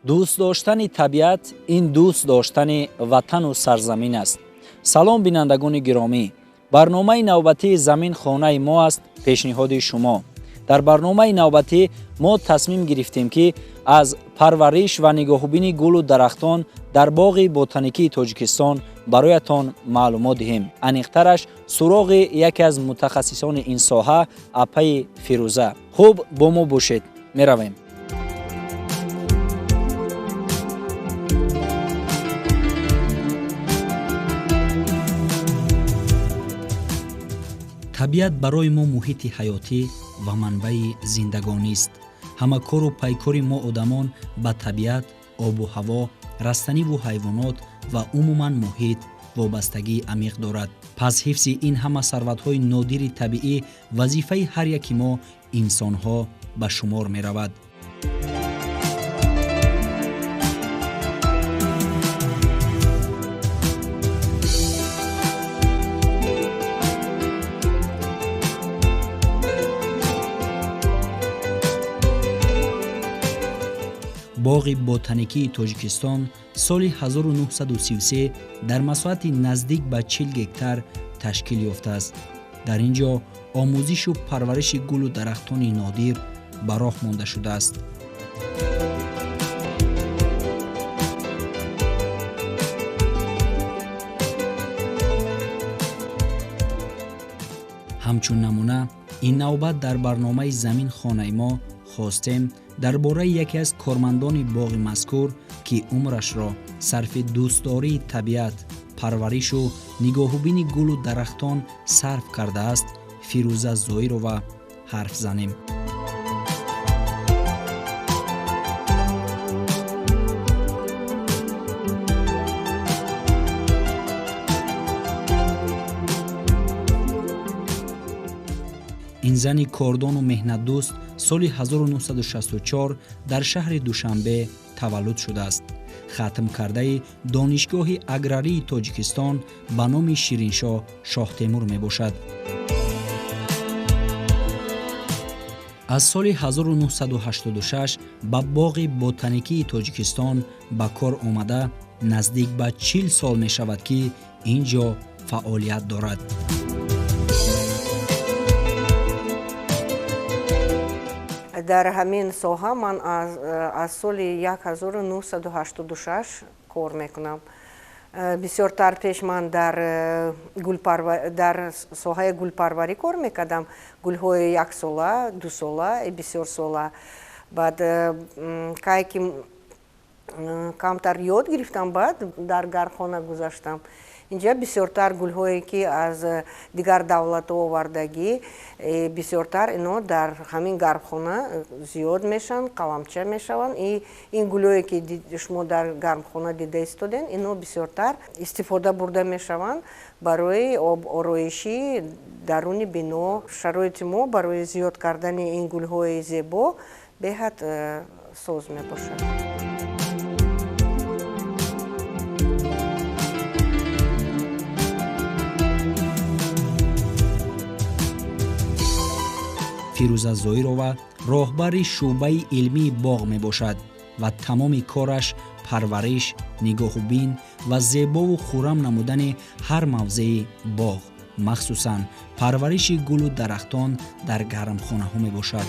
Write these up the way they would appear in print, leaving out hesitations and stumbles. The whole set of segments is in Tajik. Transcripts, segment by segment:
Дӯст доштани табиат ин дӯст доштани ватану сарзамин аст. Салом, бинандагони гиромӣ! Барномаи навбатии «Замин хонаи мо аст» пешниҳоди шумо. Дар барномаи навбатӣ мо тасмим гирифтем, ки аз парвариш ва нигоҳубини гулу дарахтон дар боғи ботаникии Тоҷикистон бароятон маълумот диҳем. Аниқтараш, суроғи яке аз мутахассисони ин соҳа, апаи Фирӯза. Хуб, бо мо бошед, меравем. Табиат барои мо муҳити ҳаётӣ ва манбаи зиндагонист. Ҳама кору пайкори мо одамон ба табиат, обу ҳаво, растаниву ҳайвонот ва умуман муҳит вобастагии амиқ дорад. Пас ҳифзи ин ҳама сарватҳои нодири табиӣ вазифаи ҳар яки мо инсонҳо ба шумор меравад. Боғи ботаникии Тоҷикистон соли 1933 дар масоҳати наздик ба 40 гектар ташкил ёфтааст. Дар ин ҷо омӯзишу парвариши гулу дарахтони нодир ба роҳ монда шудааст. Ҳамчун намуна, ин навбат дар барномаи «Замин хонаи мо» хостем дар бораи яке аз кормандони боғи мазкур, ки умрашро сарфи дӯстдории табиат, парваришу нигоҳубини гулу дарахтон сарф кардааст, Фирӯза Зоирова ҳарф занем. Ин зани кордону меҳнатдӯст соли 1964 дар шаҳри Душанбе таваллуд шудааст. Хатмкардаи Донишгоҳи аграрии Тоҷикистон ба номи Шириншоҳ Шоҳтемур мебошад. Аз соли 1986 ба боғи ботаникии Тоҷикистон ба кор омада, наздик ба 40 сол мешавад, ки ин ҷо фаъолият дорад. Дар ҳамин соҳа ман аз соли 1986 кор мекунам. Бисёртар пеш ман дар соҳаи гулпарварӣ кор мекардам, гулҳои яксола, дусола, бисёрсола. Баъд кае ки камтар ёд гирифтам, баъд дар гармхона гузаштам. Инҷа бисёртар гулҳое, ки аз дигар давлатҳо овардагӣ, бисёртар ино дар ҳамин гармхона зиёд мешаванд, қаламча мешаванд. И ин гулҳое, ки шумо дар гармхона дида истодем, ино бисёртар истифода бурда мешаванд барои обороиши даруни бино. Шароити мо барои зиёд кардани ин гулҳои зебо беҳад соз мебошад. Фирӯза Зоирова роҳбари шӯъбаи илмии боғ мебошад ва тамоми кораш парвариш, нигоҳубин ва зебову хуррам намудани ҳар мавзеи боғ, махсусан парвариши гулу дарахтон дар гармхонаҳо мебошад.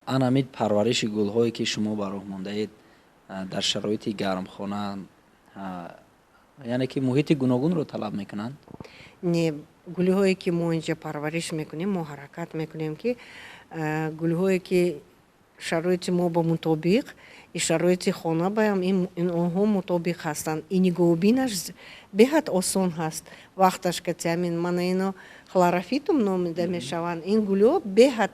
Анамид парвариши гулҳое, ки шумо ба роҳ мондаед дар шароити гармхона, яъне ки муҳити гуногунро талаб мекунанд? Не, гулҳое, ки мо инҷа парвариш мекунем, мо ҳаракат мекунем, ки гулҳое, ки шароити мо ба мутобиқ и шароити хона баям ин онҳо мутобиқ ҳастанд. И нигоҳубинаш беҳад осон ҳаст. Вақташ кати ҳамин мана ино хлорофитум номида мешаванд. Ин гулҳо беҳад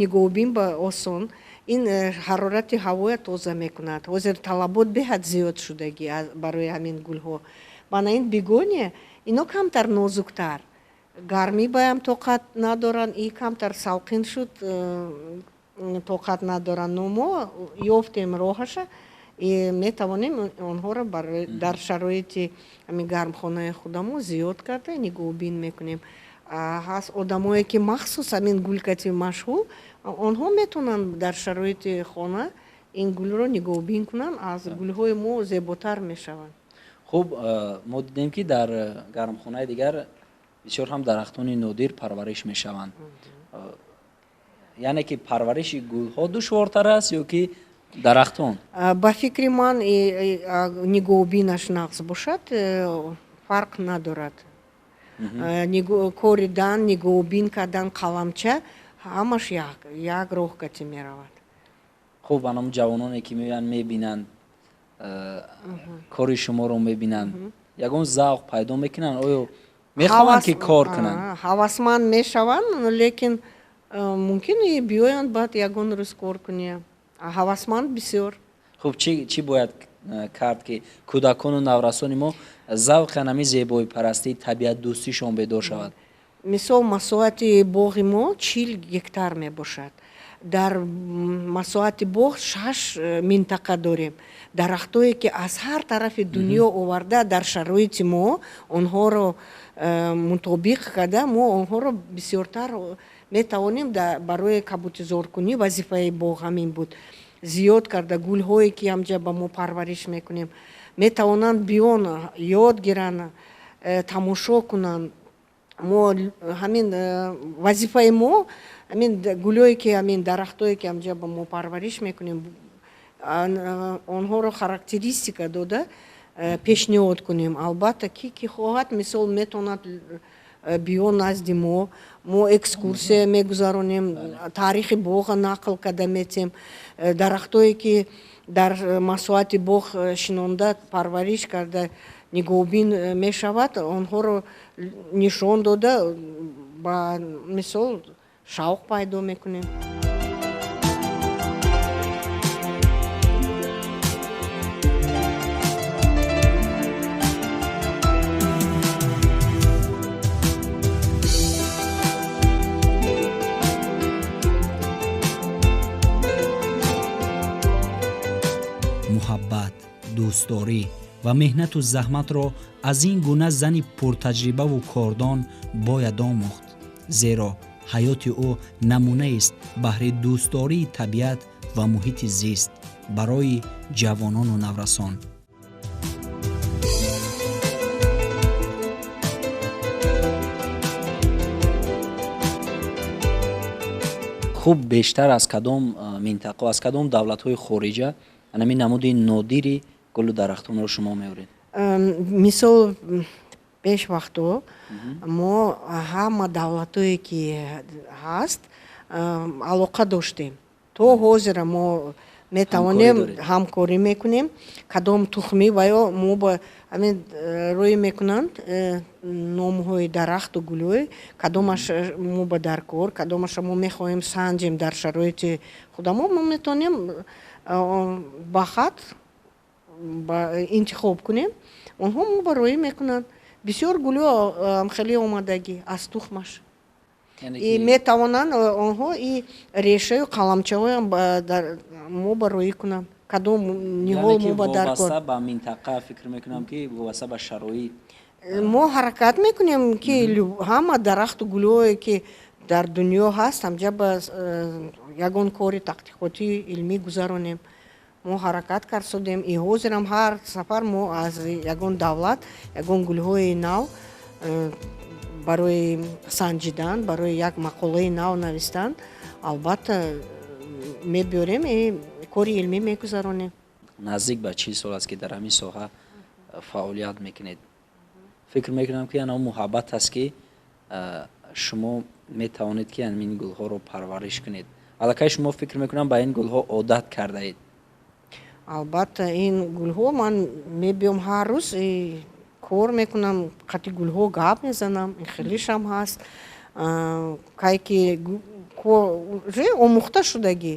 нигоҳубин ба осон. Ин ҳарорати ҳавоя тоза мекунад. Ҳозир талабот беҳад зиёд шудагӣ барои ҳамин гулҳо. Мана ин бегония, ино камтар нозуктар, гармӣ баям тоқат надоранд, и камтар салқин шуд, тоқат надоранд. Но мо ёфтем роҳаша и метавонем онҳоро дар шароити ҳамин гармхонаи худамо зиёд карда нигоҳубин мекунем. Ҳаст одамое ки махсус ҳамин гулкати машғул, онҳо метавонанд дар шароити хона ин гулро нигоҳбин кунанд, аз гулҳои мо зеботар мешаванд. Хуб, мо дидем ки дар гармхонаи дигар бисёр ҳам дарахтони нодир парвариш мешаванд. Яъне ки парвариши гулҳо душвортар аст ё ки дарахтон? Ба фикри ман, нигоҳбинаш нағз бошад, фарқ надорад. Коридан, нигоҳбин кардан, қаламча ҳамаш як роҳ кати меравад. Хуб, анам ҷавононе ки меоянд, мебинанд, кори шуморо мебинанд, ягон завқ пайдо мекунанд? Оё мехоҳанд ки кор кунанд? Ҳавасманд мешаванд, лекин мумкин биёянд баъд ягон рӯз кор кунем. Ҳавасманд бисёр. Хуб, чӣ бояд кард ки кӯдакону наврасони мо завқи анами зебоипарастии табиатдӯстишон бедор шавад? Мисол, масоҳати боғи мо 40 гектар мебошад. Дар масоҳати боғ 6 минтақа дорем. Дарахтое ки аз ҳар тарафи дунё оварда дар шароити мо онҳоро мутобиқ карда, мо онҳоро бисёртар метавонем барои кабутизоркунӣ. Вазифаи боғ ҳамин буд. Зиёд карда гулҳое ки ҳамҷа ба мо парвариш мекунем, метавонанд биён, ёд гиранд, тамошо кунанд. Мо ҳамин вазифаи мо ҳамин гулҳое ки ҳамин дарахтое ки ҳамҷа ба мо парвариш мекунем, онҳоро характеристика дода пешниҳод кунем. Албатта, ки хоҳад, мисол, метавонад биё назди мо. Мо экскурсия мегузаронем, таърихи боға нақл карда метем, дарахтое ки дар масоҳати боғ шинонда, парвариш карда, нигоҳбин мешавад, онҳоро нишон дода, ба мисол шавқ пайдо мекунем. Муҳаббат, дӯстдорӣ ва меҳнату заҳматро аз ин гуна зани пуртаҷрибаву кордон бояд омӯхт, зеро ҳаёти ӯ намунаест баҳри дӯстдории табиат ва муҳити зист барои ҷавонону наврасон. Хуб, бештар аз кадом минтақа, аз кадом давлатҳои хориҷа анами намуди нодири гулу дарахтонро шумо меоред? Мисол, пеш вақто мо ҳама давлатое ки ҳаст алоқа доштем. То ҳозира мо метавонем, ҳамкорӣ мекунем. Кадом тухмӣ ва ё мо ба ҳамин рӯй мекунанд номҳои дарахту гулҳои, кадомаш мо ба даркор, кадомаша мо мехоҳем санҷем дар шароити худамо, мо метавонем ба хат интихоб кунем, онҳо мо ба рӯй мекунанд. Бисёр гулҳо хеле омадагӣ аз тухмаш. И метавонанд онҳо и решаю қаламчаҳоям мо ба рӯй кунанд. Кадом ниҳол мо ба даркор. Вобаста ба минтақа фикр мекунам ки вобаста ба шароит. Мо ҳаракат мекунем ки ҳама дарахту гулҳое ки дар дунё ҳаст, ҳамҷа ба ягон кори таҳқиқотии илмӣ гузаронем. Мо ҳаракат карсодем и ҳозирам ҳар сафар мо аз ягон давлат ягон гулҳои нав барои санҷидан, барои як мақолаи нав навистан, албатта мебиёрем и кори илмӣ мегузаронем. Наздик ба 40 сол аст ки дар ҳамин соҳа фаъолият мекунед. Фикр мекунам ки ана муҳаббат аст ки шумо метавонед ки ҳамин гулҳоро парвариш кунед. Аллакай шумо фикр мекунам ба ин гулҳо одат кардаед. Албатта, ин гулҳо ман мебиём ҳар рӯз кор мекунам, қати гулҳо гап мезанам, хелишам ҳаст. Кай ки омӯхта шудагӣ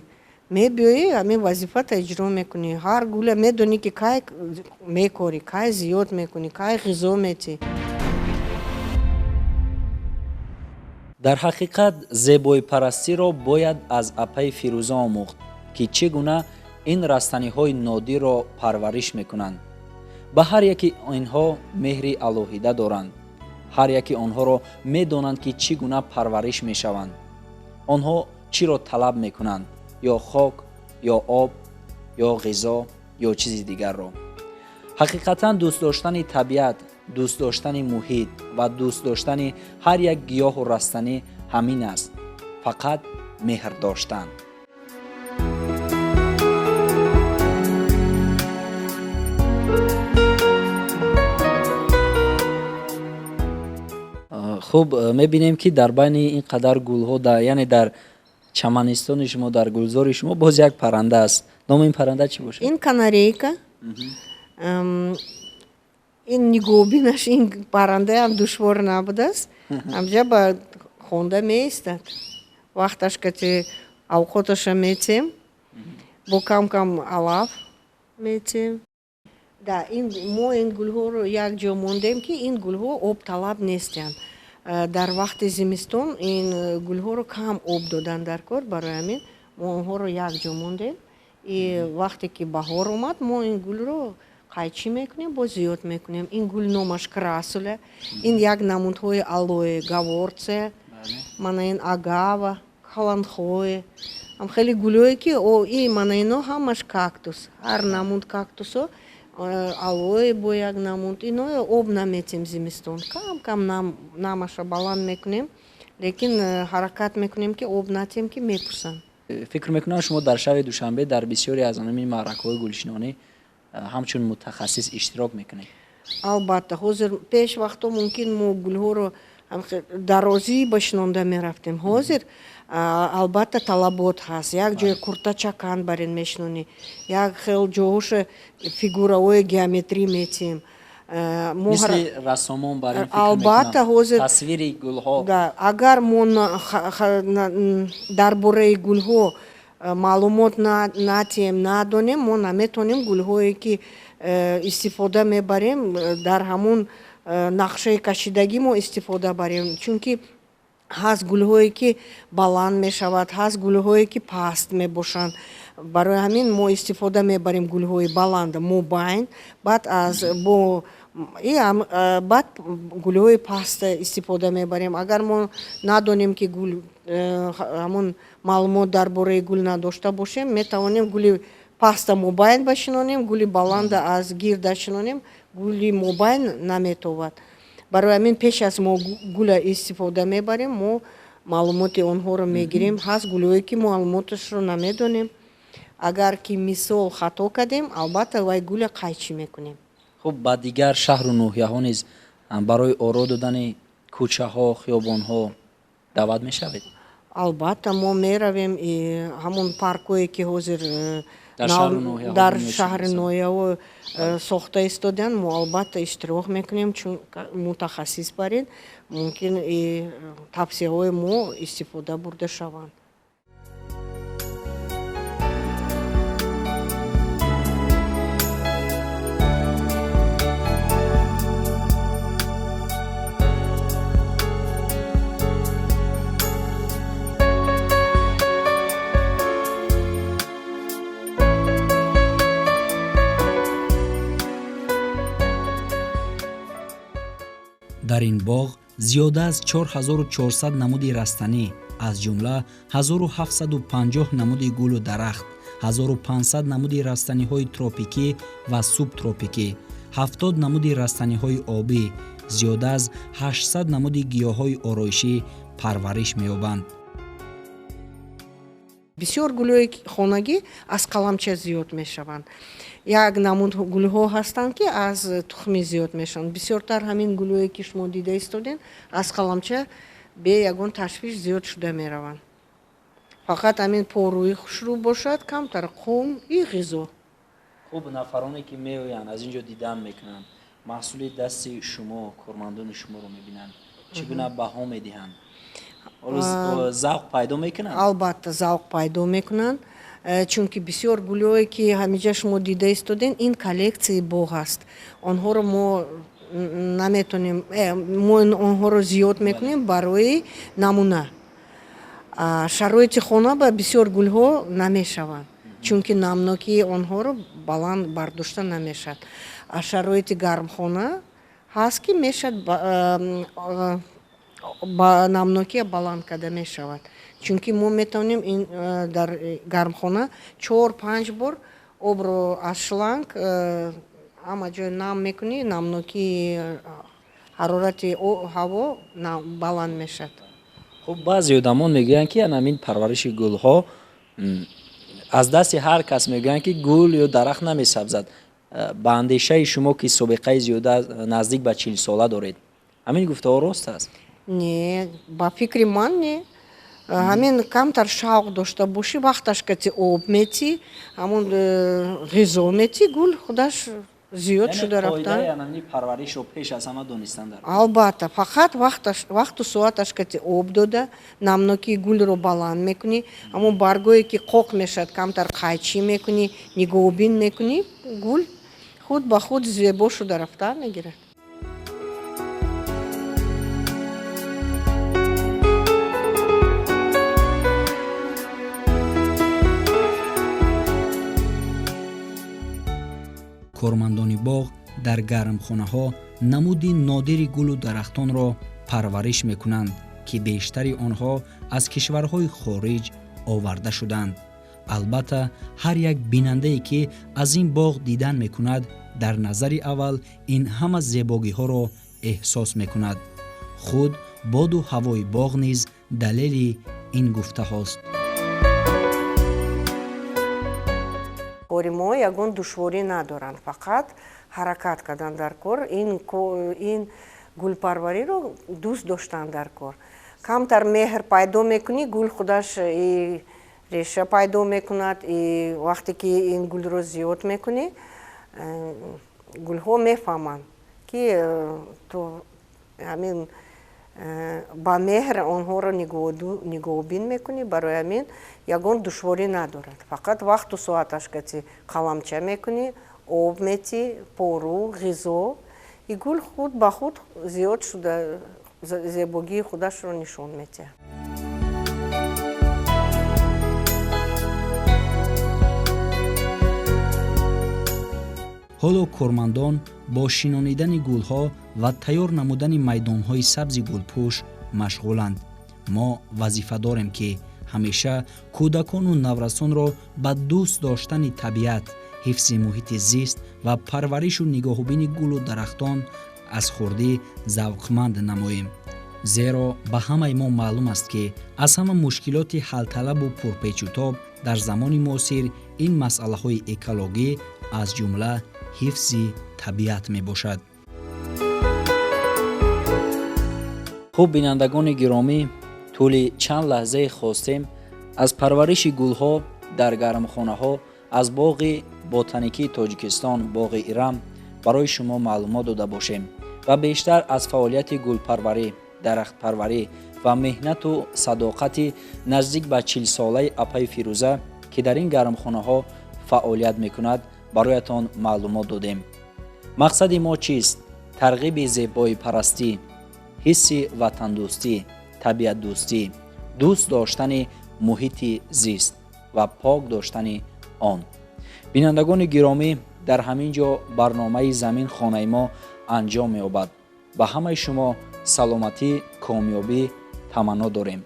мебиёӣ, ҳамин вазифата иҷро мекунӣ. Ҳар гула медонӣ ки кай мекорӣ, кай зиёд мекунӣ, кай ғизо метӣ. Дар ҳақиқат зебоипарастиро бояд аз апаи Фирӯза омӯхт ки чӣ гуна ин растаниҳои нодирро парвариш мекунанд. Ба ҳар яки инҳо меҳри алоҳида доранд. Ҳар яки онҳоро медонанд, ки чӣ гуна парвариш мешаванд, онҳо чиро талаб мекунанд, ё хок, ё об, ё ғизо, ё чизи дигарро. Ҳақиқатан дӯст доштани табиат, дӯст доштани муҳит ва дӯст доштани ҳар як гиёҳу растанӣ ҳамин аст, фақат меҳр доштан. Хуб, мебинем, ки дар байни ин қадар гулҳо, яъне дар чаманистони шумо, дар гулзори шумо боз як парранда аст. Номи ин парранда чӣ бошад? Ин канарейка. Ин нигоҳубинаш ин паррандаам душвор набудааст. Ҳамҷа ба хонда меистад, вақташ кати авқоташа метем, бо кам кам алаф метем. Да, ин мо ин гулҳоро як ҷо мондем, ки ин гулҳо обталаб нестанд. Дар вақти зимистон ин гулҳоро кам об додан дар кор, барои ҳамин мо онҳоро якҷо мондем. И вақте ки баҳор омад, мо ин гулро қайчӣ мекунем, боз зиёд мекунем. Ин гул номаш красуля. Ин як намудҳои алоэ, гаворция, мана ин агава, каланхое, ам хеле гулҳое ки и мана ино ҳамаш кактус, ҳар намуд кактусо, алоэ бо як намуд. Ино об наметем зимистон, кам кам намаша баланд мекунем, лекин ҳаракат мекунем, ки об натем, ки мепурсанд. Фикр мекунам, шумо дар шаҳри Душанбе дар бисёре аз ҳамин маъракаҳои гулшинонӣ ҳамчун мутахассис иштирок мекунед. Албатта, ҳозир пеш вақто мумкин мо гулҳоро дарозӣ ба шинонда мерафтем. Ҳозир албатта талабот ҳаст. Як ҷое куртачакан барин мешинонӣ, як хел ҷоҳоша фигураҳои геометрӣ метиҳем. Мисли рассомон бар ин фикр. Албатта, ҳозир тасвири гулҳо. Агар мо дар бораи гулҳо маълумот натиҳем, надонем, мо наметавонем гулҳое ки истифода мебарем, дар ҳамун нақшаи кашидагӣ мо истифода барем, чунки ҳаст гулҳое ки баланд мешавад, ҳаст гулҳое ки паст мебошанд. Барои ҳамин мо истифода мебарем гулҳои баланд мобайн, баъд аз бо баъд гулҳои паста истифода мебарем. Агар мо надонем, ки гул ҳамун маълумот дар бораи гул надошта бошем, метавонем гули паста мобайн башинонем, гули баланда аз гирда шинонем, гули мобайн наметовад. Барои ҳамин пеш аз мо гула истифода мебарем, мо маълумоти онҳоро мегирем. Ҳаст гулҳое ки маълумоташро намедонем. Агар ки мисол хато кардем, албатта вай гула қайчӣ мекунем. Хуб, ба дигар шаҳру ноҳияҳо низ барои оро додани кӯчаҳо, хиёбонҳо даъват мешавед? Албатта, мо меравем ҳамон паркое ки ҳозир дар шаҳри ноҳияҳо сохта истодаанд, мо албатта иштирок мекунем, чун мутахассис барин мумкин тавсияҳои мо истифода бурда шаванд. Дар ин боғ зиёда аз 4400 намуди растанӣ, аз ҷумла 1750 намуди гулу дарахт, 1500 намуди растаниҳои тропикӣ ва субтропикӣ, 70 намуди растаниҳои обӣ, зиёда аз 800 намуди гиёҳҳои ороишӣ парвариш меёбанд. Бисёр гулҳои хонагӣ аз қаламча зиёд мешаванд. Як намуд гулҳо ҳастанд, ки аз тухмӣ зиёд мешаванд. Бисёртар ҳамин гулҳое ки шумо дида истодем, аз қаламча бе ягон ташвиш зиёд шуда мераванд. Фақат ҳамин порӯи хушрӯ бошад, камтар қум и ғизо. Хуб, нафароне ки меоянд, аз ин ҷо дидан мекунанд, маҳсули дасти шумо, кормандони шуморо мебинанд, чӣ гуна баҳо медиҳанд? Завқ пайдо мекунанд? Албатта, завқ пайдо мекунанд, чунки бисёр гулҳое ки ҳамиҷа шумо дида истодем, ин коллексияи боғ аст. Онҳоро мо наметонем, мо онҳоро зиёд мекунем барои намуна. Шароити хона ба бисёр гулҳо намешаванд, чунки намнокии онҳоро баланд бардошта намешавад. Шароити гармхона ҳаст, ки мешад ба намнокия баланд карда мешавад. Чунки мо метавонем ин дар гармхона 4-5 бор обро аз шланг ҳама ҷой нам мекунӣ, намнокии ҳарорати ҳаво баланд мешавад. Хуб, баъзе одамон мегӯянд, ки ҳамин парвариши гулҳо аз дасти ҳар кас мегӯянд, ки гул ё дарахт намесабзад. Ба андешаи шумо, ки собиқаи зиёда наздик ба 40 сола доред, ҳамин гуфтаҳо рост аст? Не, ба фикри ман не. Ҳамин камтар шавқ дошта бошӣ, вақташ кати об метӣ, ҳамун ғизо метӣ, гул худаш зиёд шуда рафтан. Парваришро пеш аз ҳама донистан дар албатта, фақат вақту соаташ кати об дода, намнокии гулро баланд мекунӣ, ҳамун баргое ки қоқ мешавад, камтар қайчӣ мекунӣ, нигоҳубин мекунӣ, гул худ ба худ зебо шуда рафта мегирад. Кормандони боғ дар гармхонаҳо намуди нодири гулу дарахтонро парвариш мекунанд, ки бештари онҳо аз кишварҳои хориҷ оварда шуданд. Албатта, ҳар як бинандае, ки аз ин боғ дидан мекунад, дар назари аввал ин ҳама зебогиҳоро эҳсос мекунад. Худ боду ҳавои боғ низ далели ин гуфтаҳост. Кори мо ягон душворӣ надоранд, фақат ҳаракат кардан дар кор, ин гулпарвариро дӯст доштан дар кор. Камтар меҳр пайдо мекунӣ, гул худаш реша пайдо мекунад, и вақте ки ин гулро зиёд мекунӣ, гулҳо мефаҳманд, ки ту ҳамин ба меҳр онҳоро нигоҳубин мекунӣ. Барои ҳамин ягон душворӣ надорад. Фақат вақту соаташ кати қаламча мекунӣ, об метӣ, пору, ғизо, и гул худ ба худ зиёд шуда зебогии худашро нишон медиҳад. Ҳоло кормандон бо шинонидани гулҳо ва тайёр намудани майдонҳои сабзи гулпӯш машғуланд. Мо вазифа дорем, ки ҳамеша кӯдакону наврасонро ба дӯст доштани табиат, ҳифзи муҳити зист ва парваришу нигоҳубини гулу дарахтон аз хурдӣ завқманд намоем. Зеро ба ҳамаи мо маълум аст, ки аз ҳама мушкилоти ҳалталабу пурпечутоб дар замони муосир ин масъалаҳои экологӣ, аз ҷумла ҳифзи табиат мебошад. Хуб, бинандагони гиромӣ, тӯли чанд лаҳзае хостем аз парвариши гулҳо дар гармхонаҳо аз боғи ботаникии Тоҷикистон, боғи Ирам, барои шумо маълумот дода бошем ва бештар аз фаъолияти гулпарварӣ, дарахтпарварӣ ва меҳнату садоқати наздик ба 40-солаи апаи Фирӯза, ки дар ин гармхонаҳо фаъолият мекунад, бароятон маълумот додем. Мақсади мо чист? Тарғиби зебоипарастӣ, ҳисси ватандӯстӣ, табиатдӯстӣ, дӯст доштани муҳити зист ва пок доштани он. Бинандагони гиромӣ, дар ҳамин ҷо барномаи Замин хонаи мо анҷом меёбад. Ба ҳамаи шумо саломатӣ, комёбӣ таманно дорем.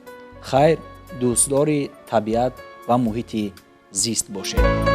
Хайр, дӯстдори табиат ва муҳити зист бошед.